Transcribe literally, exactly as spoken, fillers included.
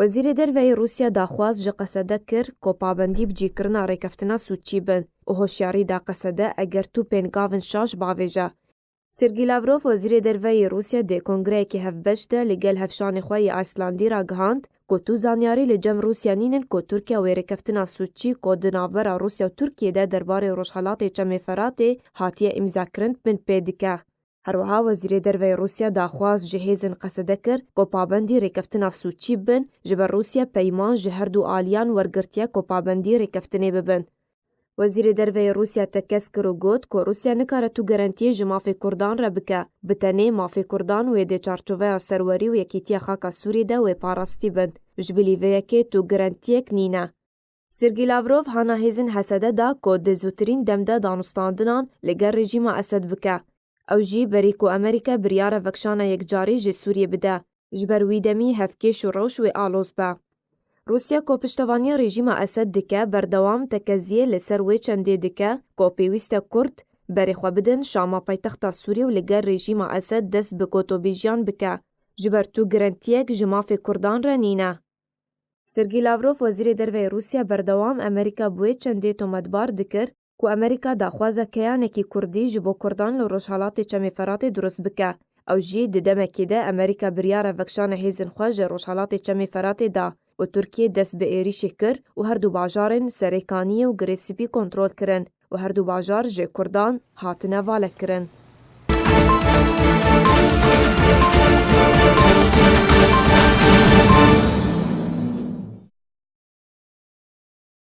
Wezîrê Derve yê Rûsya daxwaz ji Qesede kir ku pabendî bi cîkirina rêkeftina Sûçî bin û hoşyarî da Qesede eger tu pêngavin şaş bavêje. Sergî Lavrov, Wezîrê Derve yê Rûsya dê kongreyekî hevbeş de li gel hevşanê xwe yê Îslandî ragihand ku tu zanyarî li cem Rûsya nînin ku Tirkiye wê rêkeftina Sûçî ku di navbera Rûsya û Tirkiyê de derbarê Rojhelatê Çemê Feratê hatiye îmzakirin bin pê dike. Her wiha Wezîrê Derve yê Rûsya daxwaz ji hêzên Qesede kir ku pabendî rêkeftina Sûçî bin, ji ber Rûsya peyman ji her du aliyan wergirtiye ku pabendî rêkeftinê bibin. Wezîrê Derve yê Rûsya tekez kir û got ku Rûsya nikare tu garantiyê ji mafê Kurdan re bike. Bi tenê mafê Kurdan wê di çarçoveya serwerî û yekîtiya xaka Sûriyê de wê parastî bin. Ji bilî vê yekê tu garantiyek nîne. Sergî Lavrov hana hêzên Hesede da ku di zûtirîn dem de danûstandinan li gel rejîma Esed bike. Ew jî berî ku Amerîka biryara vekşana yekcarî ji Sûriyê bide, ji ber wî demî hevkêş û rewş wê aloz be. Rûsya ku piştevaniya rejîma Esed dike, berdewam tekeziyê li ser wê çendê dike ku pêwîst e Kurd berê xwe bidin Şama paytexta Sûriyê û li gel rejîma Esed dest bi gotobêjiyan bike, ji ber tu garantiyek ji mafê Kurdan re nîne. Sergî Lavrov, Wezîrê Derve yê Rûsya, berdewam Amerîka bi wê çendê tometbar dikir ku Amerîka daxwaza keyanekî Kurdî ji bo Kurdan li Rojhelatê Çemê Feratê durust bike. Ew jî di demekê de Amerîka biryara vekşana hêzên xwe ji Rojhelatê Çemê Feratê da û Tirkiye dest bi êrîşê kir û her du bajarên Serêkaniyê û Girê Spî kontrol kirin û her du bajar ji Kurdan hatine valekirin.